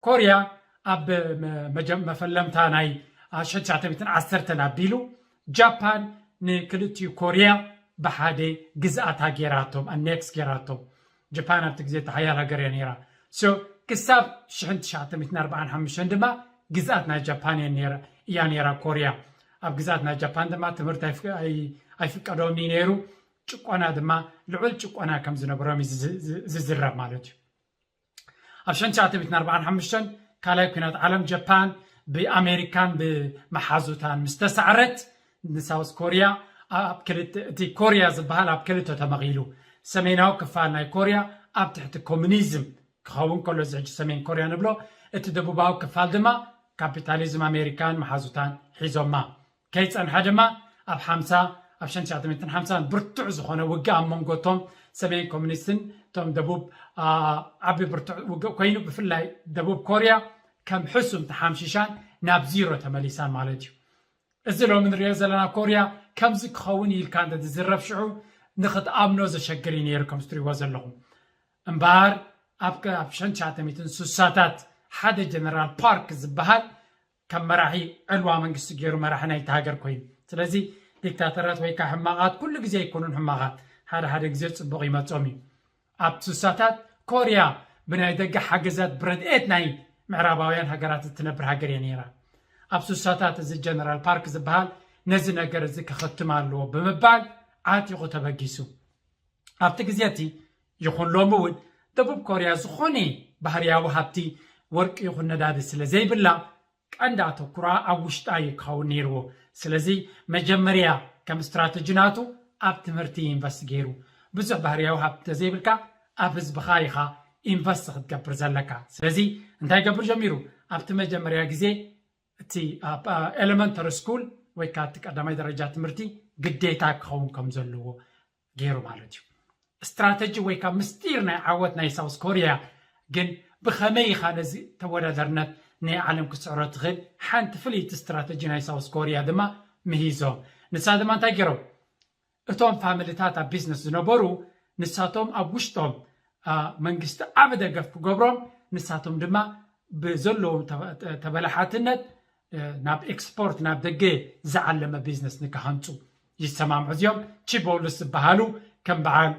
ኮርያ ኣብ መፈለምታ ናይ ሽሕን ትሽዓተ ሚእትን ዓሰርተን ኣቢሉ ጃፓን ንክልቲኡ ኮርያ ብሓደ ግዝኣታ ጌራቶም ኣኔክስ ጌራቶም። ጃፓን ኣብቲ ግዜ ተሓያል ሃገር እያ ነይራ። ክሳብ ሽሕን ትሽዓተ ሚእትን ኣርባዓን ሓሙሽተን ድማ ግዝኣት ናይ ጃፓን እያ ነይራ ኮርያ። ኣብ ግዝኣት ናይ ጃፓን ድማ ትምህርቲ ኣይፍቀዶም ነይሩ። ጭቆና ድማ ልዑል ጭቆና ከም ዝነበሮም ዝዝረብ ማለት እዩ። ኣብ ሽሕን ትሽዓተ ሚእትን ኣርባዓን ሓሙሽተን ካልኣይ ኩናት ዓለም ጃፓን ብኣሜሪካን ብመሓዙታን ምስ ተሳዕረት ንሳውስ ኮርያ እቲ ኮርያ ዝበሃል ኣብ ክልተ ተመቒሉ። ሰሜናዊ ክፋል ናይ ኮርያ ኣብ ትሕቲ ኮሙኒዝም ክኸውን ከሎ እዚ ሕጂ ሰሜን ኮርያ ንብሎ፣ እቲ ደቡባዊ ክፋል ድማ ካፒታሊዝም ኣሜሪካን መሓዙታን ሒዞማ። ከይጸንሐ ድማ ኣብ ሓምሳ ኣብ ሽሕን ትሽዓተ ሚእትን ሓምሳን ብርቱዕ ዝኾነ ውግእ ኣብ መንጎ እቶም ሰሜን ኮሙኒስትን እቶም ደቡብ ዓቢ ብርቱዕ ውግእ ኮይኑ ብፍላይ ደቡብ ኮርያ ከም ሕሱም ተሓምሺሻን ናብ ዚሮ ተመሊሳን ማለት እዩ። እዚ ሎሚ ንሪኦ ዘለና ኮርያ ከምዚ ክኸውን ኢልካ እንተ ዝዝረብ ሽዑ ንኽትኣምኖ ዘሸግር እዩ ነይሩ ከም ትሪእዎ ዘለኹም። እምበኣር ኣብ ሽሕን ትሽዓተ ሚእትን ስሳታት ሓደ ጀነራል ፓርክ ዝበሃል ከም መራሒ ዕልዋ መንግስቲ ገይሩ መራሒ ናይቲ ሃገር ኮይኑ። ስለዚ ዲክታተራት ወይ ከዓ ሕማቓት ኩሉ ግዜ ኣይኮኑን ሕማቓት፣ ሓደ ሓደ ግዜ ፅቡቕ ይመፆም እዩ። ኣብ ስሳታት ኮርያ ብናይ ደገ ሓገዛት ብረድኤት ናይ ምዕራባውያን ሃገራት እትነብር ሃገር እያ ነይራ። ኣብ ስሳታት እዚ ጀነራል ፓርክ ዝበሃል ነዚ ነገር እዚ ክኸትም ኣለዎ ብምባል ዓጢቑ ተበጊሱ። ኣብቲ ግዜ እቲ ይኹን ሎሚ እውን ደቡብ ኮርያ ዝኾነ ባህርያዊ ሃብቲ ወርቂ ይኹን ነዳዲ ስለ ዘይብላ ቀንዲ ኣተኩራ ኣብ ውሽጣ እዩ ክኸውን ነይርዎ። ስለዚ መጀመርያ ከም ስትራተጂ ናቱ ኣብ ትምህርቲ ኢንቨስት ገይሩ። ብዙሕ ባህርያዊ ሃብቲ እንተዘይብልካ ኣብ ህዝብኻ ኢኻ ኢንቨስት ክትገብር ዘለካ። ስለዚ እንታይ ገብር ጀሚሩ? ኣብቲ መጀመርያ ግዜ እቲ ኤለመንተሪ ስኩል ወይ ከዓ እቲ ቀዳማይ ደረጃ ትምህርቲ ግዴታ ክኸውን ከም ዘለዎ ገይሩ ማለት እዩ። ስትራተጂ ወይ ከዓ ምስጢር ናይ ዓወት ናይ ሳውስ ኮርያ ግን ብኸመይ ኢኻ ነዚ ተወዳዳርነት ናይ ዓለም ክስዕሮ ትኽእል ሓንቲ ፍልይቲ ስትራተጂ ናይ ሳውስ ኮርያ ድማ ምሂዞም። ንሳ ድማ እንታይ ገይሮም? እቶም ፋሚሊታት ኣብ ቢዝነስ ዝነበሩ ንሳቶም ኣብ ውሽጦም መንግስቲ ዓቢ ደገፍ ክገብሮም ንሳቶም ድማ ብዘለዎም ተበላሓትነት ናብ ኤክስፖርት ናብ ደገ ዝዓለመ ቢዝነስ ንክሃንፁ ይሰማምዑ። እዚኦም ቺቦልስ ዝበሃሉ ከም በዓል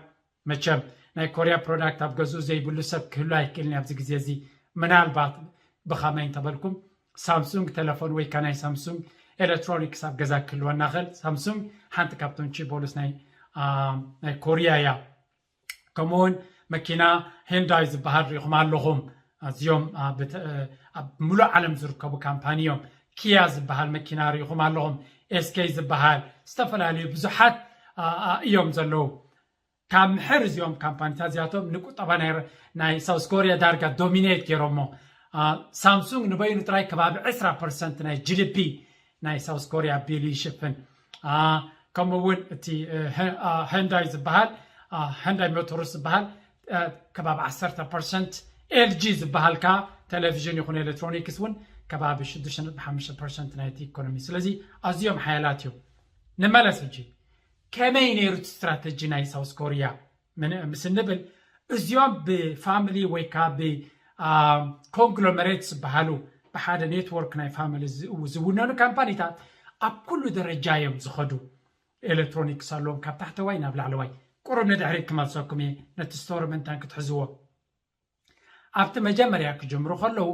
መቸም ናይ ኮርያ ፕሮዳክት ኣብ ገዝኡ ዘይብሉ ሰብ ክህሉ ኣይክእልን ኣብዚ ግዜ እዚ። ምናልባት ብኸመይ እንተበልኩም ሳምሱንግ ቴሌፎን ወይ ከ ናይ ሳምሱንግ ኤሌክትሮኒክስ ኣብ ገዛ ክህልወና ክእል። ሳምሱንግ ሓንቲ ካብቶም ቺቦልስ ናይ ኮርያ እያ። ከምኡውን መኪና ሄንዳይ ዝበሃል ሪኢኹም ኣለኹም። እዚኦም ኣብ ሙሉእ ዓለም ዝርከቡ ካምፓኒ እዮም። ኪያ ዝበሃል መኪና ሪኢኹም ኣለኹም። ኤስኬ ዝበሃል ዝተፈላለዩ ብዙሓት እዮም ዘለዉ። ካብ ምሕር እዚኦም ካምፓኒታት እዚኣቶም ንቁጠባ ናይ ሳውስ ኮርያ ዳርጋ ዶሚኔት ገይሮሞ። ሳምሱንግ ንበይኑ ጥራይ ከባቢ ዕስራ ፐርሰንት ናይ ጂዲፒ ናይ ሳውስ ኮርያ ቢሉ ይሽፍን። ከምኡ እውን እቲ ሄንዳይ ዝበሃል ሄንዳይ ሞተርስ ዝበሃል ከባቢ ዓሰርተ ፐርሰንት፣ ኤልጂ ዝበሃል ከዓ ቴሌቪዥን ይኹን ኤሌክትሮኒክስ እውን ከባቢ ሽዱሽተ ነጥቢ ሓሙሽተ ፐርሰንት ናይቲ ኢኮኖሚ። ስለዚ ኣዝዮም ሓያላት እዮም። ንመለስ ሕጂ ከመይ ነይሩ እቲ ስትራተጂ ናይ ሳውስ ኮርያ ምስ እንብል እዚኦም ብፋሚሊ ወይ ከዓ ብኮንግሎመሬት ዝበሃሉ ብሓደ ኔትወርክ ናይ ፋሚሊ ዝውነኑ ካምፓኒታት ኣብ ኩሉ ደረጃ እዮም ዝኸዱ። ኤሌክትሮኒክስ ኣለዎም ካብ ታሕተዋይ ናብ ላዕለዋይ። ቁሩብ ንድሕሪት ክመልሰኩም እየ ነቲ ስቶሪ ምንታን ክትሕዝዎ። ኣብቲ መጀመርያ ክጅምሩ ከለዉ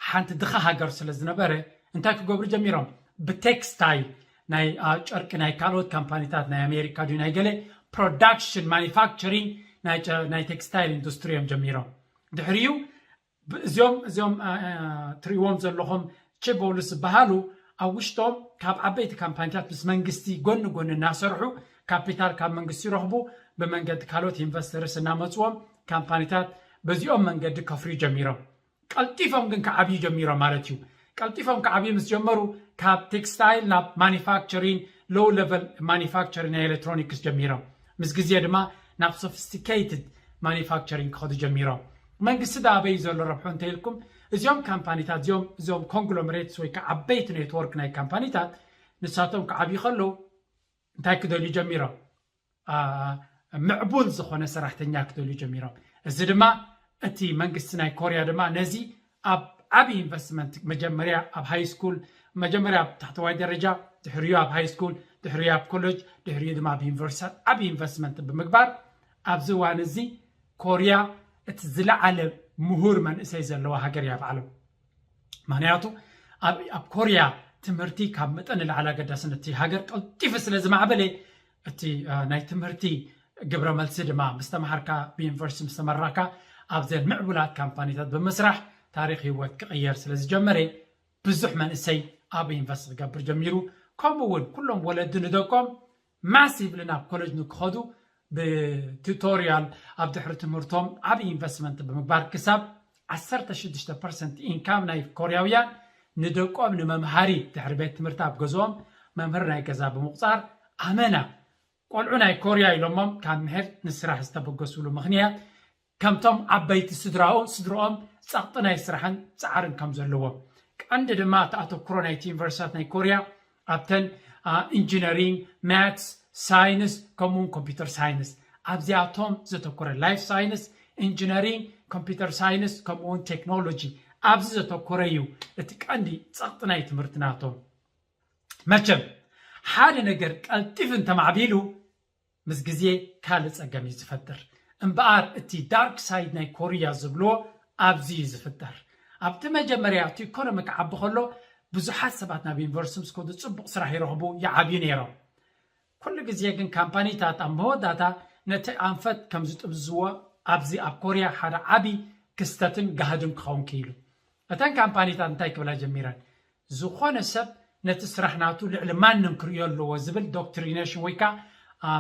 ሓንቲ ድኻ ሃገር ስለ ዝነበረ እንታይ ክገብሩ ጀሚሮም? ብቴክስታይል ናይ ጨርቂ ናይ ካልኦት ካምፓኒታት ናይ ኣሜሪካ ድዩ ናይ ገለ ፕሮዳክሽን ማኒፋክቸሪንግ ናይ ቴክስታይል ኢንዱስትሪ እዮም ጀሚሮም። ድሕሪኡ እዚኦም እዚኦም ትሪእዎም ዘለኹም ቺቦልስ ዝበሃሉ ኣብ ውሽጦም ካብ ዓበይቲ ካምፓኒታት ምስ መንግስቲ ጎኒ ጎኒ እናሰርሑ ካፒታል ካብ መንግስቲ ይረኽቡ። ብመንገዲ ካልኦት ኢንቨስተርስ እናመፅዎም ካምፓኒታት በዚኦም መንገዲ ከፍርዩ ጀሚሮም። ቀልጢፎም ግን ክዓብዩ ጀሚሮም ማለት እዩ። ቀልጢፎም ክዓብዩ ምስ ጀመሩ ካብ ቴክስታይል ናብ ማኒፋክቸሪን ሎው ሌቨል ማኒፋክቸሪን ናይ ኤሌክትሮኒክስ ጀሚሮም። ምስ ግዜ ድማ ናብ ሶፊስቲኬትድ ማኒፋክቸሪንግ ክኸዱ ጀሚሮም። መንግስቲ ዳ ኣበይ ዘሎ ረብሑ እንተኢልኩም እዚኦም ካምፓኒታት እዚኦም እዚኦም ኮንግሎመሬትስ ወይ ከዓ ዓበይቲ ኔትወርክ ናይ ካምፓኒታት ንሳቶም ክዓብዩ ከለዉ እንታይ ክደልዩ ጀሚሮም? ምዕቡል ዝኾነ ሰራሕተኛ ክደልዩ ጀሚሮም። እዚ ድማ እቲ መንግስቲ ናይ ኮርያ ድማ ነዚ ኣብ ዓብዪ ኢንቨስትመንት መጀመርያ ኣብ ሃይ ስኩል፣ መጀመርያ ኣብ ታሕተዋይ ደረጃ፣ ድሕሪኡ ኣብ ሃይ ስኩል፣ ድሕሪኡ ኣብ ኮሌጅ፣ ድሕሪኡ ድማ ኣብ ዩኒቨርሲቲታት ዓብዪ ኢንቨስትመንት ብምግባር ኣብዚ እዋን እዚ ኮርያ እቲ ዝለዓለ ምሁር መንእሰይ ዘለዋ ሃገር እያ ኣብ ዓለም። ምክንያቱ ኣብ ኣብ ኮርያ ትምህርቲ ካብ መጠን ንላዕሊ ኣገዳስነት እቲ ሃገር ቀልጢፉ ስለ ዝማዕበለ እቲ ናይ ትምህርቲ ግብረ መልሲ ድማ ምስ ተምሃርካ ብዩኒቨርሲቲ ምስ ተመረቕካ ኣብዘን ምዕቡላት ካምፓኒታት ብምስራሕ ታሪክ ህይወት ክቕየር ስለ ዝጀመረ ብዙሕ መንእሰይ ኣብ ኢንቨስት ክገብር ጀሚሩ። ከምኡ እውን ኩሎም ወለዲ ንደቆም ማሲቭሊ ናብ ኮሌጅ ንክኸዱ ብቱቶሪያል ኣብ ድሕሪ ትምህርቶም ዓብዪ ኢንቨስትመንት ብምግባር ክሳብ ዓሰርተ ሽዱሽተ ፐርሰንት ኢንካም ናይ ኮርያውያን ንደቆም ንመምሃሪ ድሕሪ ቤት ትምህርቲ ኣብ ገዝኦም መምህር ናይ ገዛ ብምቁፃር ኣመና ቆልዑ ናይ ኮርያ ኢሎሞም ካብ ምሕር ንስራሕ ዝተበገስሉ ምኽንያት ከምቶም ዓበይቲ ስድራኡ ስድርኦም ጸቕጢ ናይ ስራሕን ጻዕርን ከም ዘለዎም ቀንዲ ድማ እቲ ኣተኩሮ ናይቲ ዩኒቨርሲታት ናይ ኮርያ ኣብተን ኢንጂነሪንግ ማትስ ሳይንስ ከምኡውን ኮምፒውተር ሳይንስ ኣብዚኣቶም ዘተኮረ ላይፍ ሳይንስ ኢንጂነሪንግ ኮምፒውተር ሳይንስ ከምኡውን ቴክኖሎጂ ኣብዚ ዘተኮረ እዩ እቲ ቀንዲ ጸቕጢ ናይ ትምህርቲ ናቶም መቸም ሓደ ነገር ቀልጢፍ እንተማዕቢሉ ምስ ግዜ ካልእ ጸገም እዩ ዝፈጥር እምበኣር እቲ ዳርክ ሳይድ ናይ ኮርያ ዝብልዎ ኣብዚ እዩ ዝፍጠር ኣብቲ መጀመርያ እቲ ኢኮኖሚ ክዓቢ ከሎ ብዙሓት ሰባት ናብ ዩኒቨርሲቲ ምስ ከዱ ጽቡቕ ስራሕ ይረኽቡ ይዓብዩ ነይሮም ኩሉ ግዜ ግን ካምፓኒታት ኣብ መወዳእታ ነቲ ኣንፈት ከም ዝጥምዝዎ ኣብዚ ኣብ ኮርያ ሓደ ዓቢ ክስተትን ጋህድን ክኸውን ክኢሉ እተን ካምፓኒታት እንታይ ክብላ ጀሚረን ዝኾነ ሰብ ነቲ ስራሕ ናቱ ልዕሊ ማንም ክርእዮ ኣለዎ ዝብል ዶክትሪኔሽን ወይ ከዓ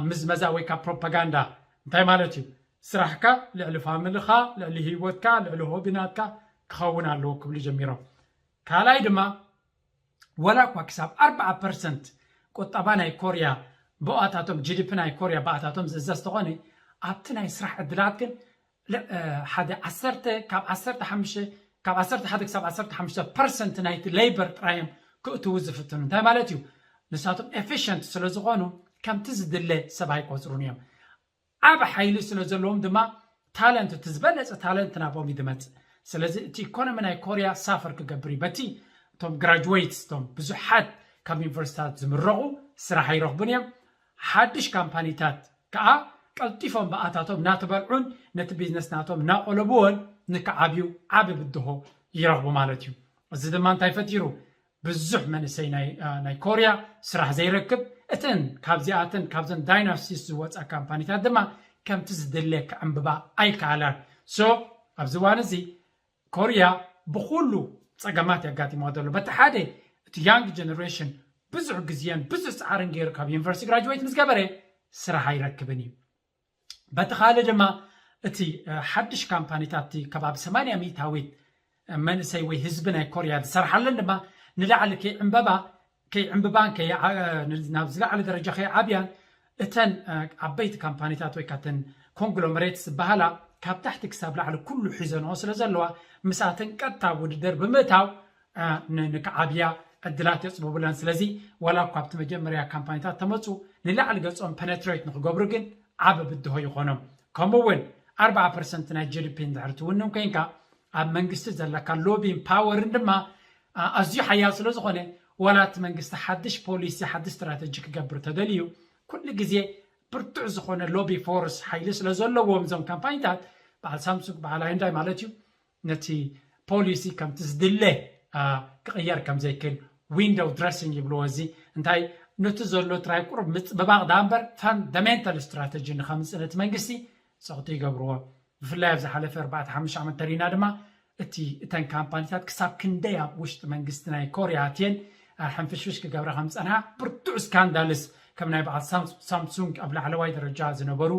ምዝመዛ ወይ ከዓ ፕሮፓጋንዳ እንታይ ማለት እዩ ስራሕካ ልዕሊ ፋሚልኻ ልዕሊ ህይወትካ ልዕሊ ሆቢ ናትካ ክኸውን ኣለዎ ክብሉ ጀሚሮም ካልኣይ ድማ ወላ እኳ ክሳብ ኣርባዓ ፐርሰንት ቁጠባ ናይ ኮርያ ብኣታቶም ጂዲፒ ናይ ኮርያ ብኣታቶም ዝእዘዝ ተኾነ ኣብቲ ናይ ስራሕ ዕድላት ግን ሓደ ዓሰርተ ካብ ዓሰርተ ሓሙሽተ ካብ ዓሰርተ ሓደ ክሳብ ዓሰርተ ሓሙሽተ ፐርሰንት ናይቲ ሌበር ጥራዮም ክእትዉ ዝፍትኑ እንታይ ማለት እዩ ንሳቶም ኤፊሽንት ስለ ዝኾኑ ከምቲ ዝድለ ሰብ ኣይቆፅሩን እዮም ዓብ ሓይሊ ስለ ዘለዎም ድማ ታለንት እቲ ዝበለፀ ታለንት ናቦም እዩ ዝመፅእ ስለዚ እቲ ኢኮኖሚ ናይ ኮርያ ሳፈር ክገብር እዩ በቲ እቶም ግራጅዌትስ እቶም ብዙሓት ካብ ዩኒቨርሲታት ዝምረቑ ስራሕ ኣይረኽቡን እዮም ሓድሽ ካምፓኒታት ከዓ ቀልጢፎም ብኣታቶም እናተበልዑን ነቲ ቢዝነስ ናቶም እናቆለብዎን ንክዓብዩ ዓቢ ብድሆ ይረኽቡ ማለት እዩ። እዚ ድማ እንታይ ፈጢሩ? ብዙሕ መንእሰይ ናይ ኮርያ ስራሕ ዘይረክብ፣ እተን ካብዚኣተን ካብዘን ዳይናስቲስ ዝወፃ ካምፓኒታት ድማ ከምቲ ዝድለ ክዕምብባ ኣይከኣላን። ሶ ኣብዚ እዋን እዚ ኮርያ ብኩሉ ፀገማት የጋጢሞ ዘሎ። በቲ ሓደ እቲ ያንግ ጀነሬሽን ብዙሕ ግዜን ብዙሕ ፃዕርን ገይሩ ካብ ዩኒቨርሲቲ ግራጅዌት ምስ ገበረ ስራሕ ኣይረክብን እዩ። በቲ ካልእ ድማ እቲ ሓድሽ ካምፓኒታት እቲ ከባቢ ሰማንያ ሚእታዊት መንእሰይ ወይ ህዝቢ ናይ ኮርያ ዝሰርሓለን ድማ ንላዕሊ ከይዕምበባ ከይዕምብባን ናብ ዝለዓለ ደረጃ ከይዓብያን እተን ዓበይቲ ካምፓኒታት ወይ ካተን ኮንግሎመሬት ዝበሃላ ካብ ታሕቲ ክሳብ ላዕሊ ኩሉ ሒዘንኦ ስለ ዘለዋ ምስኣተን ቀጥታ ውድድር ብምእታው ንክዓብያ ዕድላት የፅብቡለን። ስለዚ ዋላ እኳ ኣብቲ መጀመርያ ካምፓኒታት ተመፁ ንላዕሊ ገፆም ፐነትሬት ንክገብሩ ግን ዓቢ ብድሆ ይኾኖም። ከምኡ እውን ኣርባዓ ፐርሰንት ናይ ጂ ዲ ፒ እንድሕር ትውንን ኮይንካ ኣብ መንግስቲ ዘለካ ሎቢን ፓወርን ድማ ኣዝዩ ሓያል ስለ ዝኾነ ዋላ እቲ መንግስቲ ሓድሽ ፖሊሲ ሓድሽ ስትራተጂ ክገብር ተደልዩ ኩሉ ግዜ ብርቱዕ ዝኾነ ሎቢ ፎርስ ሓይሊ ስለ ዘለዎም እዞም ካምፓኒታት በዓል ሳምሱንግ በዓል ሃይንዳይ ማለት እዩ ነቲ ፖሊሲ ከምቲ ዝድለ ክቕየር ከም ዘይክእል ዊንዶው ድረሲንግ ይብልዎ እዚ እንታይ ነቲ ዘሎ ጥራይ ቁሩብ ምፅብባቕ ዳ እምበር ፋንዳሜንታል ስትራተጂ ንኸምፅእ ነቲ መንግስቲ ፀቕጢ ይገብርዎ ብፍላይ ኣብ ዝሓለፈ ኣርባዕተ ሓሙሽተ ዓመት ተሪና ድማ እቲ እተን ካምፓኒታት ክሳብ ክንደይ ኣብ ውሽጢ መንግስቲ ናይ ኮርያ ኣትየን ሕንፍሽፍሽ ክገብራ ከም ዝፀንሓ ብርቱዕ ስካንዳልስ ከም ናይ በዓል ሳምሱንግ ኣብ ላዕለዋይ ደረጃ ዝነበሩ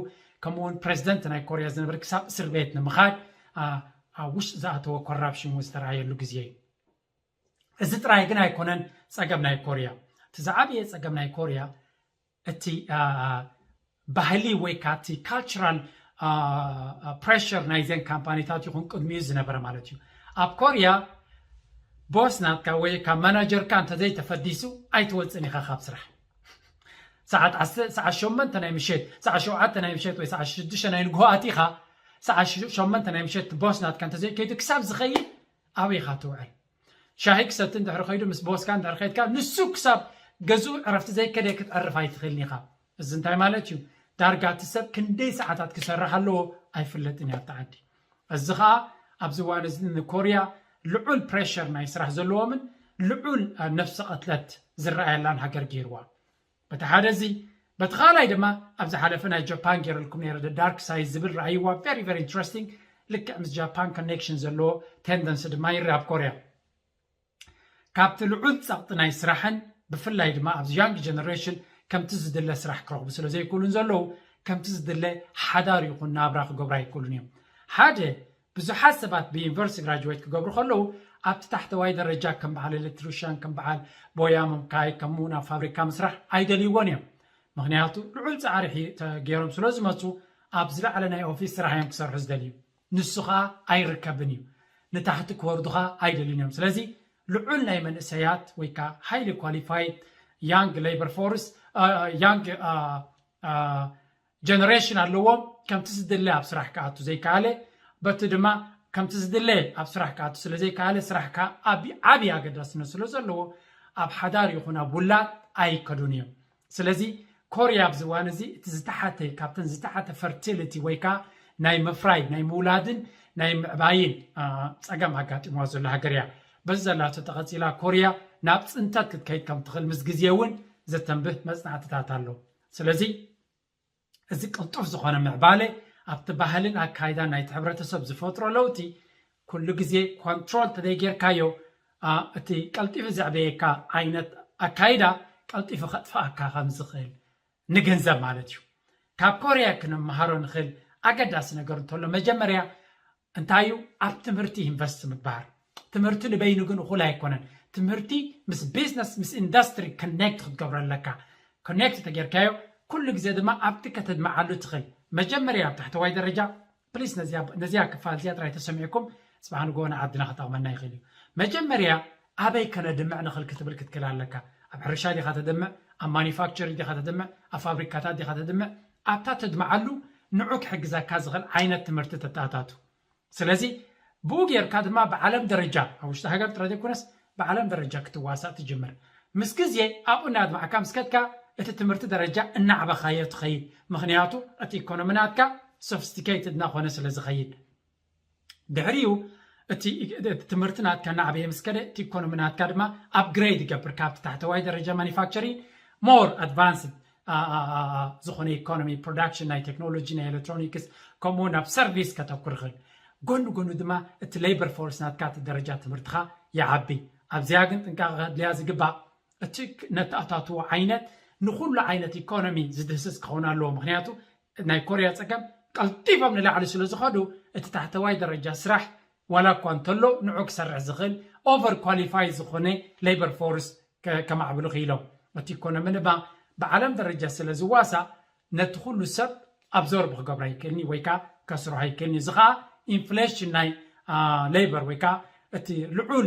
ከምኡውን ፕሬዚደንት ናይ ኮርያ ዝነበረ ክሳብ እስር ቤት ንምኻድ ኣብ ውሽጢ ዝኣተወ ኮራፕሽን እውን ዝተረኣየሉ ግዜ እዩ። እዚ ጥራይ ግን ኣይኮነን ጸገም ናይ ኮርያ። እቲ ዝዓበየ ጸገም ናይ ኮርያ እቲ ባህሊ ወይ ከዓ እቲ ካልቸራል ፕሬሸር ናይዘን ካምፓኒታት ይኹን ቅድሚኡ ዝነበረ ማለት እዩ። ኣብ ኮርያ ቦስ ናትካ ወይ ካብ ማናጀርካ እንተዘይተፈዲሱ ኣይትወፅን ኢኻ ካብ ስራሕ። ሰዓት ዓሰርተ ሰዓት ሸሞንተ ናይ ምሸት ሰዓት ሸውዓተ ናይ ምሸት ወይ ሰዓት ሽዱሽተ ናይ ንግሆ ኣቲኻ ሰዓት ሸሞንተ ናይ ምሸት ቦስ ናትካ እንተዘይከይዱ ክሳብ ዝኸይድ ኣበይ ኢኻ ትውዕል? ሻሂ ክሰቲ እንድሕሪ ከይዱ ምስ ቦስካ እንድሕሪ ከይድካ ንሱ ክሳብ ገዝኡ ዕረፍቲ ዘይከደ ክትዕርፍ ኣይትኽእልን ኢኻ። እዚ እንታይ ማለት እዩ? ዳርጋ እቲ ሰብ ክንደይ ሰዓታት ክሰርሕ ኣለዎ ኣይፍለጥን እዩ ኣብቲ ዓዲ። እዚ ኸኣ ኣብዚ እዋን እዚ ንኮርያ ልዑል ፕሬሸር ናይ ስራሕ ዘለዎምን ልዑል ነፍሲ ቅትለት ዝረኣየላን ሃገር ገይርዋ። በቲ ሓደ እዚ፣ በቲ ካልኣይ ድማ ኣብዚ ሓለፈ ናይ ጃፓን ገይረልኩም ነይረ ዳርክ ሳይድ ዝብል ረኣይዋ very very interesting። ልክዕ ምስ ጃፓን ኮኔክሽን ዘለዎ ቴንደንሲ ድማ ይረኣ ኣብ ኮርያ። ካብቲ ልዑል ጸቕጢ ናይ ስራሕን ብፍላይ ድማ ኣብዚ ያንግ ጀነሬሽን ከምቲ ዝድለ ስራሕ ክረኽቡ ስለ ዘይክእሉን ዘለዉ ከምቲ ዝድለ ሓዳር ይኹን ናብራ ክገብሩ ኣይክእሉን እዮም። ሓደ ብዙሓት ሰባት ብዩኒቨርሲቲ ግራጅዌት ክገብሩ ከለዉ ኣብቲ ታሕተዋይ ደረጃ ከም በዓል ኤሌክትሪሽያን ከም በዓል ቦያ ምምካይ ከምኡ ናብ ፋብሪካ ምስራሕ ኣይደልይዎን እዮም። ምክንያቱ ልዑል ጻዕሪ ገይሮም ስለ ዝመፁ ኣብ ዝለዓለ ናይ ኦፊስ ስራሕ እዮም ክሰርሑ ዝደልዩ። ንሱ ከዓ ኣይርከብን እዩ። ንታሕቲ ክወርዱ ከዓ ኣይደልዩን እዮም። ስለዚ ልዑል ናይ መንእሰያት ወይ ከዓ highly qualified young labor force young generation ኣለዎም። ከምቲ ዝድለ ኣብ ስራሕ ክኣቱ ዘይከኣለ በቲ ድማ ከምቲ ዝድለ ኣብ ስራሕ ክኣቱ ስለ ዘይከኣለ ስራሕ ከዓ ዓብዪ ኣገዳስነት ስለ ዘለዎ ኣብ ሓዳር ይኹን ኣብ ውላድ ኣይከዱን እዮም። ስለዚ ኮርያ ኣብዚ እዋን እዚ እቲ ዝተሓተ ካብተን ዝተሓተ ፈርቲሊቲ ወይ ከዓ ናይ ምፍራይ ናይ ምውላድን ናይ ምዕባይን ፀገም ኣጋጢምዋ ዘሎ ሃገር እያ። በዚ ዘላቶ ተቐፂላ ኮርያ ናብ ፅንተት ክትከይድ ከም ትኽእል ምስ ግዜ እውን ዘተንብህ መፅናዕትታት ኣሎ። ስለዚ እዚ ቅልጡፍ ዝኾነ ምዕባለ ኣብቲ ባህልን ኣካይዳን ናይቲ ሕብረተሰብ ዝፈጥሮ ለውጢ ኩሉ ግዜ ኮንትሮል ተዘይጌርካዮ እቲ ቀልጢፉ ዘዕበየካ ዓይነት ኣካይዳ ቀልጢፉ ከጥፍኣካ ከም ዝኽእል ንግንዘብ ማለት እዩ። ካብ ኮርያ ክንመሃሮ ንኽእል ኣገዳሲ ነገር እንተሎ መጀመርያ እንታይ እዩ ኣብ ትምህርቲ ኢንቨስት ምግባር። ትምህርቲ ንበይኑ ግን እኹል ኣይኮነን። ትምህርቲ ምስ ቢዝነስ ምስ ኢንዱስትሪ ኮኔክት ክትገብሮ ኣለካ። ኮኔክት ተጌርካዮ ኩሉ ግዜ ድማ ኣብቲ ከተድምዓሉ ትኽእል መጀመርያ ኣብ ታሕተዋይ ደረጃ ፕሊስ ነዚያ ክፋል እዚኣ ጥራይ ተሰሚዕኩም ፅባሕ ንግሆ ንዓድና ክጠቕመና ይኽእል እዩ። መጀመርያ ኣበይ ከነድምዕ ንኽእል ክትብል ክትክእል ኣለካ። ኣብ ሕርሻ ዲኻ ተድምዕ፣ ኣብ ማኒፋክቸሪንግ ዲኻ ተድምዕ፣ ኣብ ፋብሪካታት ዲኻ ተድምዕ፣ ኣብታ ተድምዓሉ ንዑ ክሕግዘካ ዝኽእል ዓይነት ትምህርቲ ተተኣታቱ። ስለዚ ብኡ ጌርካ ድማ ብዓለም ደረጃ ኣብ ውሽጢ ሃገር ጥራይ ዘይኮነስ ብዓለም ደረጃ ክትዋሳእ ትጅምር። ምስ ግዜ ኣብኡ እናድማዕካ ምስ ከድካ እቲ ትምህርቲ ደረጃ እናዕበኻዮ ትኸይድ። ምኽንያቱ እቲ ኢኮኖሚ ናትካ ሶፊስቲኬትድ እናኾነ ስለ ዝኸይድ ድሕሪኡ እቲ ትምህርቲ ናትካ እናዕበየ ምስ ከደ እቲ ኢኮኖሚ ናትካ ድማ ኣፕግሬድ ይገብር ካብቲ ታሕተዋይ ደረጃ ማኒፋክቸሪንግ ሞር ኣድቫንስድ ዝኾነ ኢኮኖሚ ፕሮዳክሽን ናይ ቴክኖሎጂ ናይ ኤሌክትሮኒክስ ከምኡ ናብ ሰርቪስ ከተኩር ይኽእል። ጎኒ ጎኒ ድማ እቲ ሌበር ፎርስ ናትካ እቲ ደረጃ ትምህርትኻ ይዓቢ። ኣብዚኣ ግን ጥንቃቐ ከድልያ ዝግባእ እቲ ነተኣታትዎ ዓይነት ንኩሉ ዓይነት ኢኮኖሚ ዝድህስስ ክኸውን ኣለዎ። ምክንያቱ ናይ ኮርያ ፀገም ቀልጢፎም ንላዕሊ ስለ ዝኸዱ እቲ ታሕተዋይ ደረጃ ስራሕ ዋላ እኳ እንተሎ ንዑ ክሰርሕ ዝኽእል ኦቨር ኳሊፋይ ዝኾነ ሌበር ፎርስ ከማዕብሉ ክኢሎም። እቲ ኢኮኖሚ ድማ ብዓለም ደረጃ ስለ ዝዋሳእ ነቲ ኩሉ ሰብ ኣብዞርብ ክገብሮ ኣይክእልኒ ወይ ከዓ ከስርሖ ኣይክእልኒ። እዚ ከዓ ኢንፍሌሽን ናይ ሌበር ወይ ከዓ እቲ ልዑል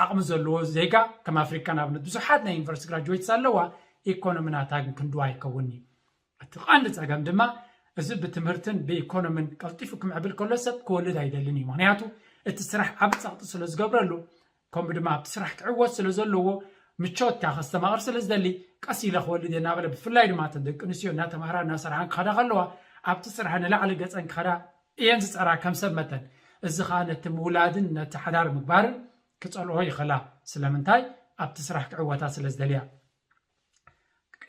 ዓቕሚ ዘለዎ ዜጋ ከም ኣፍሪካ ንኣብነት ብዙሓት ናይ ዩኒቨርሲቲ ግራጅዌትስ ኣለዋ። ኢኮኖሚ ናታ ግን ክንድዋ ኣይከውንኒ። እቲ ቀንዲ ፀገም ድማ እዚ ብትምህርትን ብኢኮኖሚን ቀልጢፉ ክምዕብል ከሎ ሰብ ክወልድ ኣይደልን እዩ። ምክንያቱ እቲ ስራሕ ዓብ ፀቕጢ ስለ ዝገብረሉ ከምኡ ድማ ኣብቲ ስራሕ ክዕወት ስለ ዘለዎ ምቾትካ ከስተማቕር ስለ ዝደሊ ቀስ ኢለ ክወልድ እየ እናበለ ብፍላይ ድማ እተን ደቂ ኣንስትዮ እናተማህራ እናሰርሓን ክኸዳ ከለዋ ኣብቲ ስራሕ ንላዕሊ ገፀን ክኸዳ እየን ዝፀራ ከም ሰብ መጠን። እዚ ከዓ ነቲ ምውላድን ነቲ ሓዳር ምግባርን ክፀልኦ ይኽእላ። ስለምንታይ? ኣብቲ ስራሕ ክዕወታ ስለ ዝደልያ።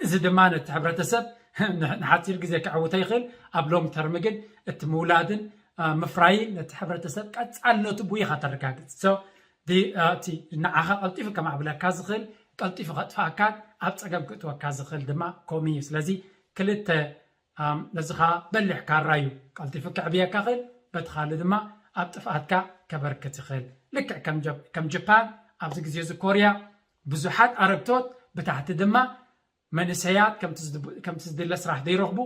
እዚ ድማ ነቲ ሕብረተሰብ ንሓፂር ግዜ ክዕውቶ ይኽእል። ኣብ ሎንግ ተርም ግን እቲ ምውላድን ምፍራይን ነቲ ሕብረተሰብ ቀፃልነቱ ብኡ ኢኻ ተረጋግፅ። እቲ ንዓኻ ቀልጢፉ ከማዕብለካ ዝኽእል ቀልጢፉ ከጥፍኣካን ኣብ ፀገም ክእትወካ ዝኽእል ድማ ከምኡ እዩ። ስለዚ ክልተ ነዚ ከዓ በሊሕ ካራ እዩ። ቀልጢፉ ክዕብየካ ይኽእል፣ በቲ ካልእ ድማ ኣብ ጥፍኣትካ ከበርክት ይኽእል። ልክዕ ከም ጃፓን ኣብዚ ግዜ እዚ ኮርያ ብዙሓት ኣረግቶት ብታሕቲ ድማ መንእሰያት ከምቲ ዝድለ ስራሕ ዘይረኽቡ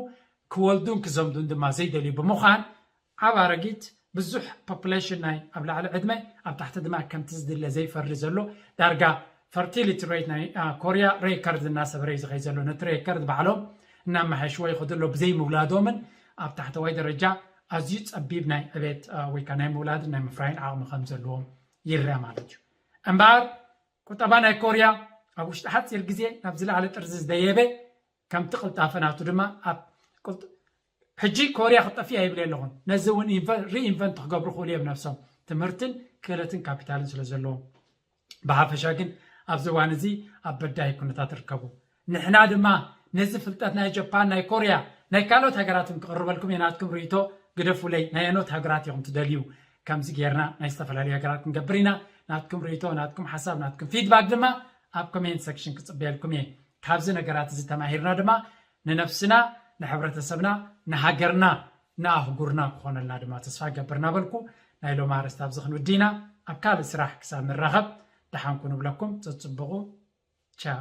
ክወልዱን ክዘምዱን ድማ ዘይደልዩ ብምዃን ዓብ ኣረጊት ብዙሕ ፖፕሌሽን ናይ ኣብ ላዕሊ ዕድመ ኣብ ታሕቲ ድማ ከምቲ ዝድለ ዘይፈሪ ዘሎ ዳርጋ ፈርቲሊቲ ሬት ናይ ኮርያ ሬከርድ እናሰበረ እዩ ዝኸይ ዘሎ። ነቲ ሬከርድ ባዕሎም እናመሓየሽዎ ይኸዱ ኣሎ። ብዘይ ምውላዶምን ኣብ ታሕተዋይ ደረጃ ኣዝዩ ጸቢብ ናይ ዕቤት ወይ ከዓ ናይ ምውላድን ናይ ምፍራይን ዓቕሚ ከም ዘለዎም ይርኣ ማለት እዩ። እምበኣር ቁጠባ ናይ ኮርያ ኣብ ውሽጢ ሓፂር ግዜ ናብ ዝለዓለ ጥርዚ ዝደየበ፣ ከምቲ ቅልጣፈ ናቱ ድማ ኣብ ሕጂ ኮርያ ክጠፍእ ይብል ኣለኹን። ነዚ እውን ሪኢንቨንት ክገብሩ ክእሉ እዮም ነብሶም፣ ትምህርትን ክእለትን ካፒታልን ስለ ዘለዎም። ብሓፈሻ ግን ኣብዚ እዋን እዚ ኣብ በዳሂ ኩነታት ይርከቡ። ንሕና ድማ ነዚ ፍልጠት ናይ ጃፓን፣ ናይ ኮርያ፣ ናይ ካልኦት ሃገራትን ክቕርበልኩም እየ። ናትኩም ርእይቶ ግደፉለይ። ናይ ኣኖት ሃገራት ኢኹም ትደልዩ፣ ከምዚ ጌርና ናይ ዝተፈላለዩ ሃገራት ክንገብር ኢና። ናትኩም ርእይቶ፣ ናትኩም ሓሳብ፣ ናትኩም ፊድባክ ድማ ኣብ ኮሜንት ሰክሽን ክፅበየልኩም እየ። ካብዚ ነገራት እዚ ተማሂርና ድማ ንነብስና፣ ንሕብረተሰብና፣ ንሃገርና፣ ንኣህጉርና ክኾነልና ድማ ተስፋ ገብር እናበልኩ ናይ ሎሚ ኣርእስቲ ኣብዚ ክንውዲ ኢና። ኣብ ካልእ ስራሕ ክሳብ ንራኸብ ደሓንኩ ንብለኩም። ተፅብቑ። ቻው።